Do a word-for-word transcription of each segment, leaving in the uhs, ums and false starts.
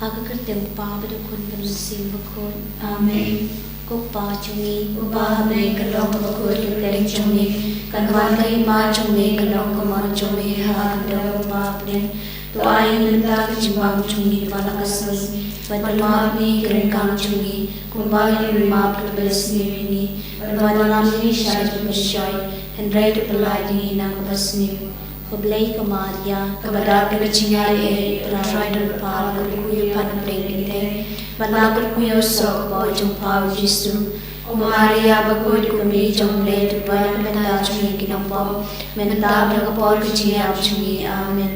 Ka kyrteng u Kpa bad u Khun bad u Mynsiem Bakhuid. Amen. Ko Kpa jong ngi uba ha bneng, ka long kaba khuid ka kyrteng jong me. Kan wan ka hima jong me, ka long ka mon jong me ha ka khyndew kumba ha bneng. To ai ïa ngi mynta ka jingbam jong ngi ba la ka sngi. Bad pynmap ïa ngi ki ryngkang jong ngi kumba ngi pynmap ïa kiba la sniew ïa ngi. Bad ym wan ïa ngi sha ka jingpynshoi, hynrei to pyllait ïa ngi na kaba sniew. Ko Blei ka Maria, kaba dap da ka jingaiei, U Trai u don bad pha, la kyrkhu ïa pha na pdeng kynthei, bad la kyrkhu ïa u soh ka kpoh jong pha u Jisu. Ko Maria bakhuid, ko Kmie jong U Blei, to duwai ïa ngi bynta jong ngi ki nongbym, mynta bad ha ka por ka jingïap jong ngi. Amen.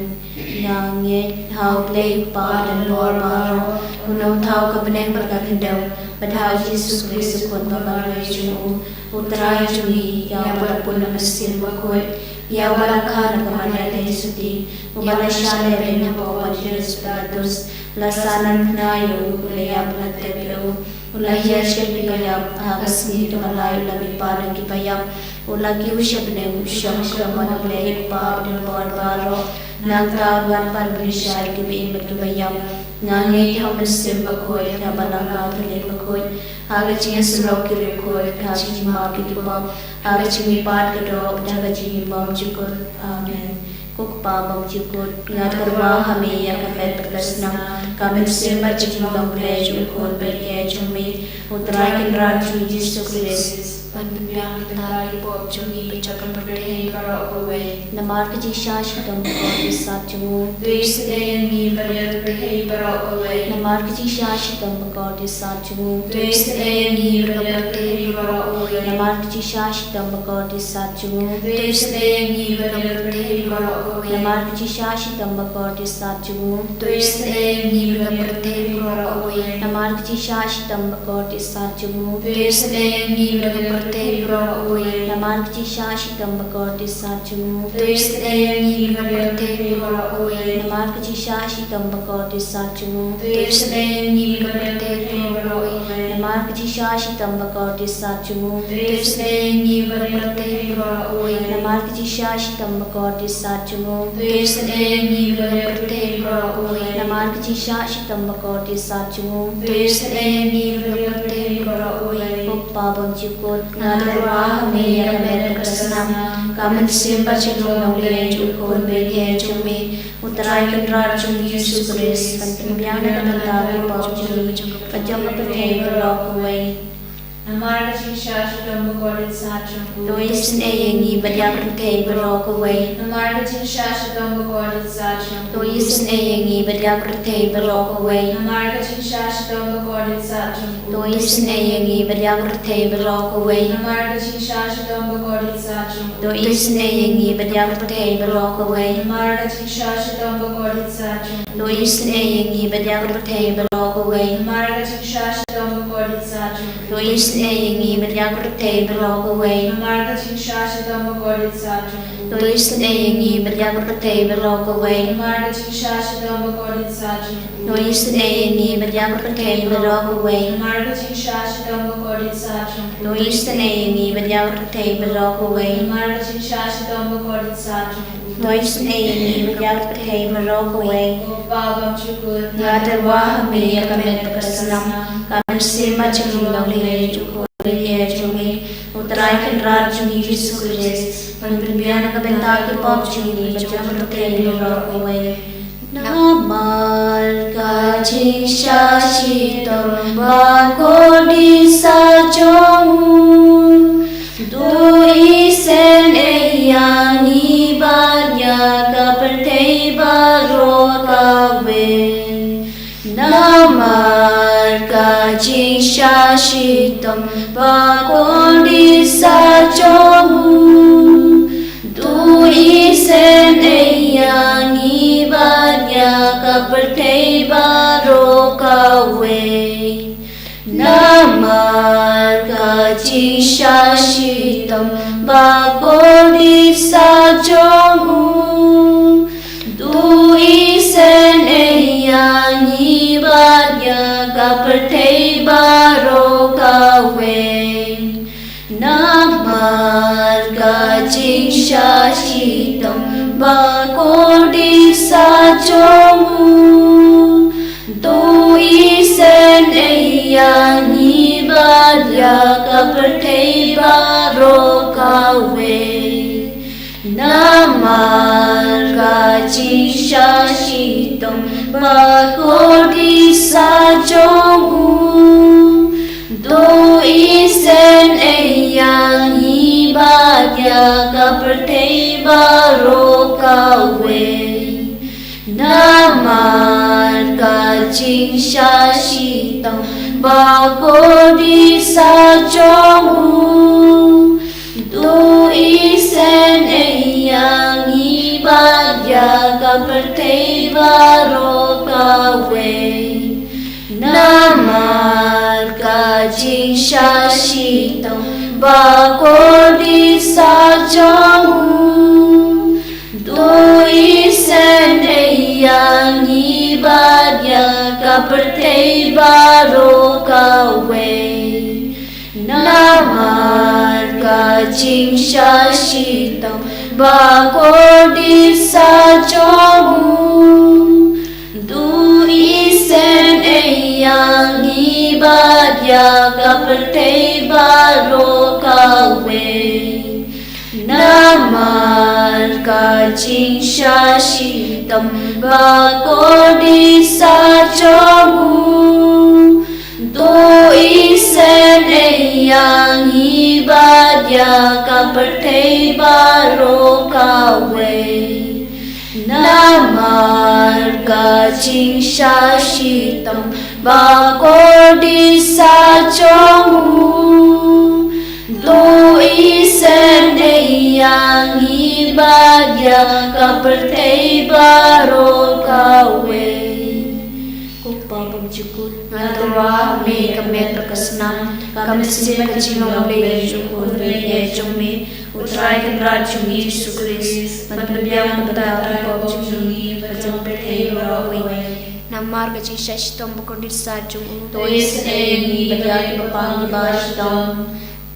Nga ngeit ha U Blei U Kpa uba don bor baroh, U Nongthaw ka bneng bad ka khyndew, bad ha u Jisu Khrist u Khun ba marwei jong u, U Trai jong ngi, ïa uba la pun na ka Mynsiem Bakhuid, ïa uba la kha na ka Maria Theisotti, uba la shah lehbeiñ hapoh Pontius Pilatus, la sah nangkynnoh ïa u, u la ïap, u la tep ïa u, u la hiar sha kiba ïap, ha ka sngi kaba lai u la mihpat na kiba ïap, u la kiew sha bneng, u shong ha ka mon U Blei U Kpa uba don bor baroh. Nangta un wan pat ban bishar ïa kiba im bad kiba ïap. Nga ngeit ha U Mynsiem Bakhuid, ha ka Balang Katholik bakhuid, ha ka jingïasyllok ki riewkhuid, ha ka jingmap ïa ki pop, ha ka jingmihpat ka doh, ha ka jingim bymjukut. Amen. Ko Kpa bymjukut, nga tyrwa ha me ïa ka met bad ka snam, ka mynsiem bad ka jinglong Blei jong u Khun bapher jong me, U Trai Kynrad jong ngi Jisu Khrist, ban pynbiang na ka bynta ki pop jong ngi bad jong ka pyrthei baroh kawei. Namar ka jingshah shitom bakordit sat jong u, to isynei ïa ngi bad ïa ka pyrthei baroh kawei. Namar ka jingshah shitom bakordit sat jong u, to isynei ïa ngi bad ïa ka pyrthei baroh kawei. Namar ka jingshah shitom bakordit sat jong u, to isynei ïa ngi bad ïa ka pyrthei baroh kawei. Namar ka jingshah shitom bakordit sat jong u, to isynei ïa ngi bad ïa ka pyrthei baroh kawei. Namar ka jingshah shitom bakordit sat jong u, to isynei ïa ngi bad ïa ka pyrthei baroh kawei. Namar ka jingshah shitom bakordit sat jong u, to isynei ïa ngi bad ïa ka pyrthei baroh kawei. Namar ka jingshah shitom bakordit sat jong u, to isynei ïa ngi bad ïa ka pyrthei baroh kawei. Namar ka jingshah shitom bakordit sat jong u, to isynei ïa ngi bad ïa ka pyrthei baroh kawei. Namar ka jingshah shitom bakordit sat jong u, to isynei ïa ngi bad ïa ka pyrthei baroh kawei. Namar ka jingshah shitom bakordit sat jong u, to isynei ïa ngi bad ïa ka pyrthei baroh kawei. Ko Kpa bymjukut, nga tyrwa ha me ïa ka met bad ka snam, ka mynsiem bad ka jinglong Blei jong u Khun bapher jong me, U Trai Kynrad jong ngi Jisu Khrist, ban pynbiang na ka bynta ki pop jong ngi bad jong ka pyrthei baroh kawei. Namar ka jingshah shitom bakordit sat jong u, to isynei ïa ngi bad ïa ka pyrthei baroh kawei. Namar ka jingshah shitom bakordit sat jong u, to isynei ïa ngi bad ïa ka pyrthei baroh kawei. Namar ka jingshah shitom bakordit sat jong u, to isynei ïa ngi bad ïa ka pyrthei baroh kawei. Namar ka jingshah shitom bakordit sat jong u, to isynei ïa ngi bad ïa ka pyrthei baroh kawei. Namar ka jingshah shitom bakordit sat jong u, to isynei ïa ngi bad ïa ka pyrthei baroh kawei. Namar ka jingshah shitom bakordit sat jong u, to isynei ïa ngi bad ïa ka pyrthei baroh kawei. Namar ka jingshah shitom bakordit sat jong u, to isynei ïa ngi bad ïa ka pyrthei baroh kawei. Namar ka jingshah shitom bakordit sat jong u, to isynei ïa ngi bad ïa ka pyrthei baroh kawei. Namar ka jingshah shitom bakordit sat jong u, to isynei ïa ngi bad ïa ka pyrthei baroh kawei. Namar ka jingshah shitom bakordit sat jong u, to isynei ïa ngi bad ïa ka pyrthei baroh kawei. Ko Kpa bymjukut, nga tyrwa ha me ïa ka met bad ka snam, ka mynsiem bad ka jinglong Blei jong u Khun bapher jong me, U Trai Kynrad jong ngi Jisu Khrist, ban pynbiang na ka bynta ki pop jong ngi bad jong ka pyrthei baroh kawei. Namar ka jingshah shitom bakordit sat jong u, to isynei ïa ngi bad ïa ka pyrthei baroh kawei. Namar ka jingshah shitom bakordit sat jong u, to isynei ïa ngi bad ïa ka pyrthei baroh kawei. Namar ka jingshah shitom bakordit sat jong u, to isynei ïa ngi bad ïa ka pyrthei baroh kawei. Namar ka jingshah shitom bakordit sat jong u, to ïa ngi bad ïa ka pyrthei baroh kawei. Namar ka jingshah shitom bakordit sa jong u, to isynei ïa ngi bad ïa ka pyrthei baroh kawei. Namar ka jingshah shitom bakordit sa jong u, to isynei ïa ngi bad ïa ka pyrthei baroh kawei. Namar ka jingshah shitom bakordit sa jong u, to isynei ïa ngi bad ïa ka pyrthei baroh kawei. Namar ka jingshah shitom bakordit sa jong u, to isynei ïa ngi bad ïa ka pyrthei baroh kawei. Namar ka jingshah shitom bakordit sa jong u, to isynei ïa ngi bad ïa ka pyrthei baroh kawei. Namar ka jingshah shitom bakordit sa jong u, to isynei ïa ngi bad ïa ka pyrthei baroh kawei. Ko Kpa bymjukut, nga tyrwa ha me ka met bad ka snam, ka mynsiem ka jinglong Blei jong U Khun Baieit jong me, U Trai Kynrad jong ngi Jisu Khrist, ban pynbiang na ka bynta ki pop jong ngi bad jong ka pyrthei baroh kawei. Namar ka jingshah shitom bakordit sa jong u, to isynei ïa ngi bad ïa ki bapang kiba shitom.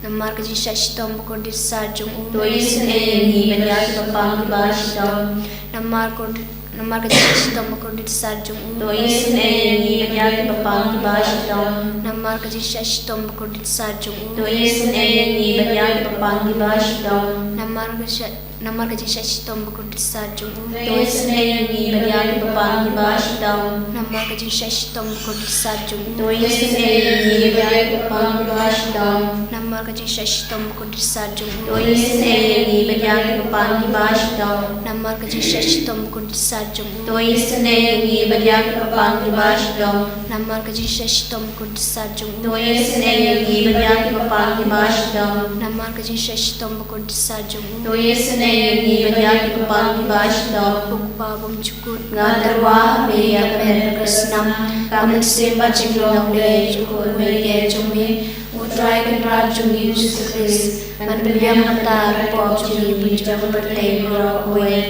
Namar ka jingshah shitom bakordit sa jong u, to isynei ïa ngi bad ïa ki bapang kiba shitom. Namar kor-, namar ka jingshah shitom bakordit sa jong u, to isynei ïa ngi bad ïa ki bapang kiba shitom. Namar ka jingshah shitom bakordit sa jong u, to isynei ïa ngi bad ïa ki bapang kiba shitom. Namar ka sha-, namar ka jingshah shitom bakordit sa jong u, to isynei ïa ngi bad ïa ki bapang kiba shitom. Namar ka jingshah shitom bakordit sa jong u, to isynei ïa ngi bad ïa ki bapang kiba shitom. Namar ka jingshah shitom bakordit sa jong u, to isynei ïa ngi bad ïa ki bapang kiba shitom. Namar ka jingshah shitom bakordit sa jong u, to isynei ïa ngi bad ïa ki bapang kiba shitom. Namar ka jingshah shitom bakordit sa jong u, to isynei ïa ngi bad ïa ki bapang kiba shitom. Namar ka jingshah shitom bakordit sa jong u, to isynei ïa ngi bad ïa ki bapang kiba shitom. Ko Kpa bymjukut, nga tyrwa ha me ka met bad ka snam, ka mynsiem bad jinglong Blei jong U Khun Baieit jong me, U Trai Kynrad jong ngi Jisu Khrist, ban pynbiang na ka bynta ki pop jong ngi bad jong ka pyrthei baroh kawei.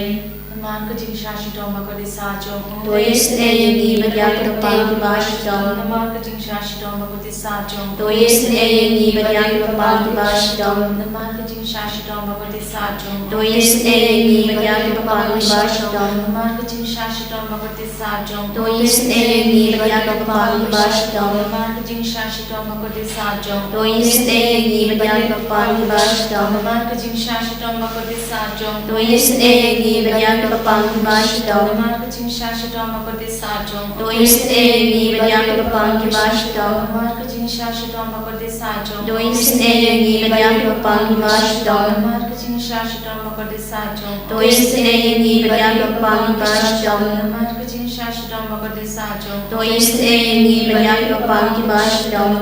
Namar ka jingshah shitom bakordit sa jong u, to isynei ïa ngi bad ïa ki bapang kiba shitom. Namar ka jingshah shitom bakordit sa jong u, to isynei ïa ngi bad ïa ki bapang kiba shitom. Namar ka jingshah shitom bakordit sa jong u, to isynei ïa ngi bad ïa ki bapang kiba shitom. Namar ka jingshah shitom bakordit sa jong u, to isynei ïa ngi bad ïa ki bapang kiba shitom. Namar ka jingshah shitom bakordit sa jong u, to isynei ïa ngi bad ïa ki bapang kiba shitom. Namar ka jingshah shitom bakordit sa jong u, to isynei ïa ngi bad ïa ki bapang kiba shitom. Namar ka jingshah shitom bakordit sa jong u, to isynei ïa ngi bad ïa ki bapang kiba shitom. Namar ka jingshah shitom bakordit sa jong u, to isynei ïa ngi bad ïa ki bapang kiba shitom. Namar ka jingshah shitom bakordit sa jong u, to isynei ïa ngi bad ïa ki bapang kiba shitom. Namar ka jingshah shitom bakordit sa jong u, to isynei ïa ngi bad ïa ki bapang kiba shitom.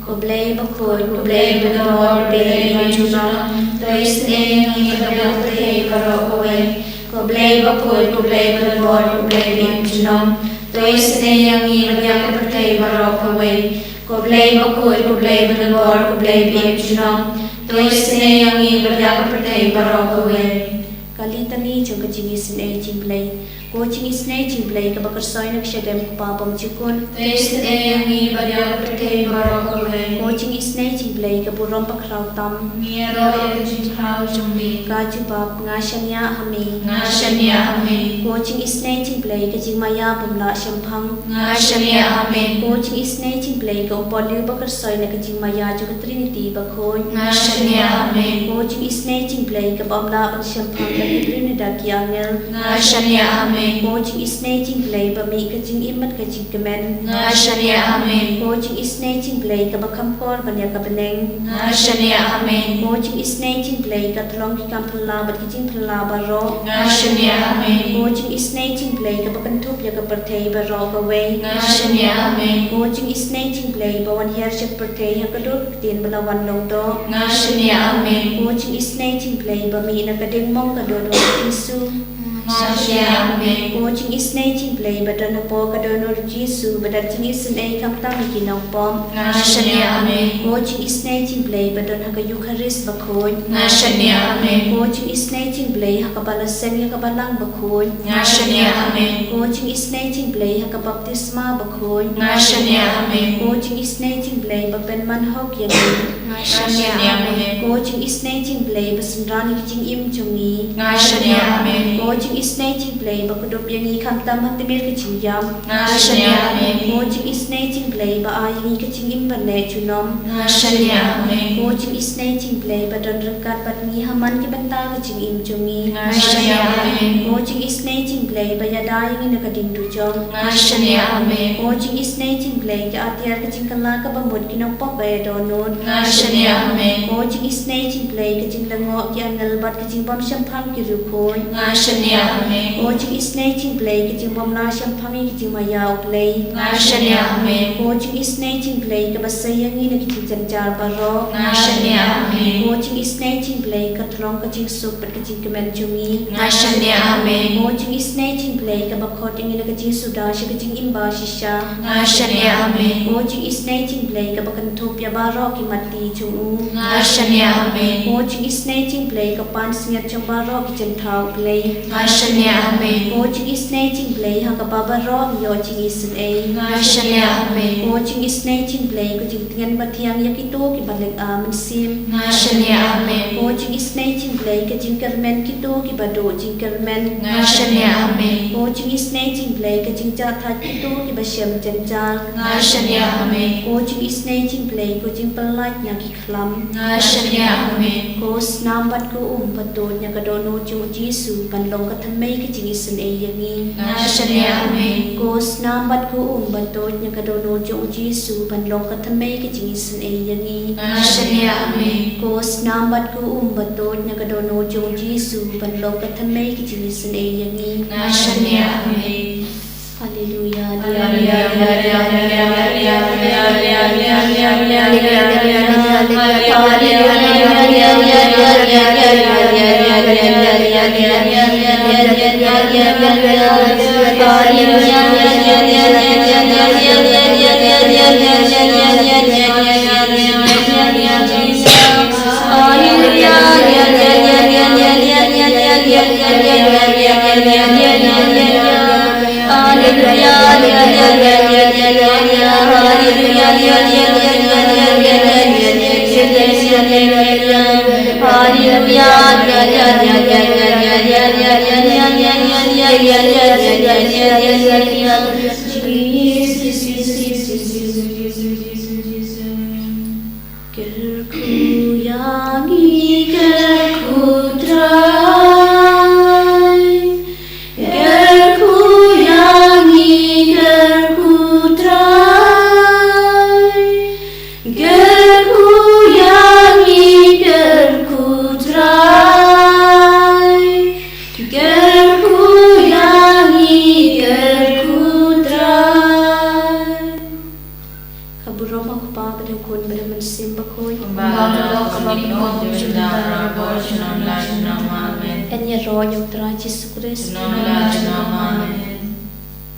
Ko Blei bakhuid, ko Blei badonbor, ko Blei bajunom, to isynei ïa ngi bad ïa ka pyrthei baroh kawei. Ko Blei bakhuid, ko Blei badonbor, ko Blei bajunom, to isynei ïa ngi bad ïa ka pyrthei baroh kawei. Ko Blei bakhuid, ko Blei badonbor, ko Blei bajunom, to isynei ïa ngi bad ïa ka pyrthei baroh kawei. Ka Litani jong ka jingisynei jong U Blei. Ko jingisynei jong U Blei kaba kyrshoi na ka shadem u Kpa bymjukut. Te isynei ïa ngi bad ïa ka pyrthei baroh kawei. Ko jingisynei jong U Blei ka burom bakhraw tam. Ngi ïaroh ïa ka jingkhraw jong me. Ka jubab, nga shaniah ha me. Nga shaniah ha me. Ko jingisynei jong U Blei ka jingmaïa bym lah shemphang. Nga shaniah ha me. Ko jingisynei jong U Blei ka umpohliew ba kyrshoi na ka jingmaïa jong ka Trinity bakhuid. Nga shaniah ha me. Ko jingisynei jong U Blei kaba ym lah ban shemphang da ki briew ne da ki angel. Nga shaniah ha me. Ko jingisynei jong U Blei ba mih ka jingim bad ka jingkmen. Nga shaniah ha me. Ko jingisynei jong U Blei kaba kham kor ban ïa ka bneng. Nga shaniah ha me. Ko jingisynei jong U Blei ka tyllong ki kam phylla bad ki jingphylla baroh. Nga shaniah ha me. Ko jingisynei jong U Blei kaba kynthup ïa ka pyrthei baroh kawei. Nga shaniah ha me. Ko jingisynei jong U Blei ba wan hiar sha ka pyrthei ha ka dur ka ktien ba la wan long doh. Nga shaniah ha me. Ko jingisynei jong U Blei ba mih na ka diengmong ka dohnud U Jisu. Nga shaniah ha me. Ko jingisynei jong U Blei ba don hapoh ka dohnud U Jisu ba don jingisynei khamtam ïa ki nongpop. Nga shaniah ha me. Ko jingisynei jong U Blei ba don ha ka Eukharist bakhuid. Nga shaniah ha me. Ko jingisynei jong U Blei ha kaba la seng ïa ka balang bakhuid. Nga shaniah ha me. Ko jingisynei jong U Blei ha ka baptisma bakhuid. Nga shaniah ha me. Ko jingisynei jong U Blei ba pynman hok ïa ngi. Nga shaniah ha me. Ko jingisynei jong U Blei ba synran ïa ki jingim jong ngi. Nga shaniah ha me. Ko jingisynei jong U Blei ba kdup ïa ngi khamtam ha tmier ka jingïap. Nga shaniah ha me. Ko jingisynei jong U Blei ba ai ïa ngi ka jingim ban leh junom. Nga shaniah ha me. Ko jingisynei jong U Blei ba don ryngkat bad ngi ha man ki bynta ka jingim jong ngi. Nga shaniah ha me. Ko jingisynei jong U Blei ba ïada ïa ngi na ka ding dujok. Nga shaniah ha me. Ko jingisynei jong U Blei ka atiar ka jingkylla kaba mut ki nongpop ba ïa dohnud. Nga shaniah ha me. Ko jingisynei jong U Blei ka jinglyngngoh ki angel bad ka jingbym shemphang ki riewkhuid. Nga shaniah ha me. Ko jingisynei jong U Blei ka jingbym lah shemphang ïa ka jingmaïa U Blei. Nga shaniah ha me. Ko jingisynei jong U Blei kaba sei ïa ngi na ki jingjynjar baroh. Nga shaniah ha me. Ko jingisynei jong U Blei ka tyllong ka jingsuk bad ka jingkmen jong ngi. Nga shaniah ha me. Ko jingisynei jong U Blei kaba khot ïa ngi na ka jingsuda sha ka jingim ba shisha. Nga shaniah ha me. Ko jingisynei jong U Blei kaba kynthup ïa baroh ki matti jong u. Nga shaniah ha me. Ko jingisynei jong U Blei ka pansngiat jong baroh ki jingthaw U Blei. Nga shaniah ha me. Ko jingisynei jong U Blei ha kaba baroh ngi ïoh jingisynei. Nga shaniah ha me. Ko jingisynei jong U Blei ko jingtngen bathiang ïa kito kiba lynga mynsiem. Nga shaniah ha me. Ko jingisynei jong U Blei ka jingkyrmen kito kiba duh jingkyrmen. Nga shaniah ha me. Ko jingisynei jong U Blei ka jingjahthait kito kiba shem jynjar. Nga shaniah ha me. Ko jingisynei jong U Blei ko jingpyllait na ki khlam. Nga shaniah ha me. Ko snam bad ko um ba tuid na ka dohnud jong U Jisu ban long ka thymmei ka jingisynei ïa ngi. Nga shaniah ha me. Ko snam bad ko um ba tuid na ka dohnud jong U Jisu ban long ka thymmei ka jingisynei ïa ngi. Nga shaniah ha me. Ko snam bad ko um ba tuid na ka dohnud jong U Jisu ban long ka thymmei ka jingisynei ïa ngi. Nga shaniah ha me. Haleluya. Kyrkhu ïa ngi, kyrkhu Trai. Kyrkhu ïa ngi, kyrkhu Trai. Kyrkhu ïa ngi, kyrkhu Trai. Kyrkhu ïa ngi, kyrkhu Trai. Ka burom ha u Kpa bad ha u Khun bad ha u Mynsiem Bakhuid. Kumba ha u lynnong, kumba ha u Trai, junom la junom. Amen. Yn ïaroh ïa u Trai Jisu Khrist. Junom la junom. Amen.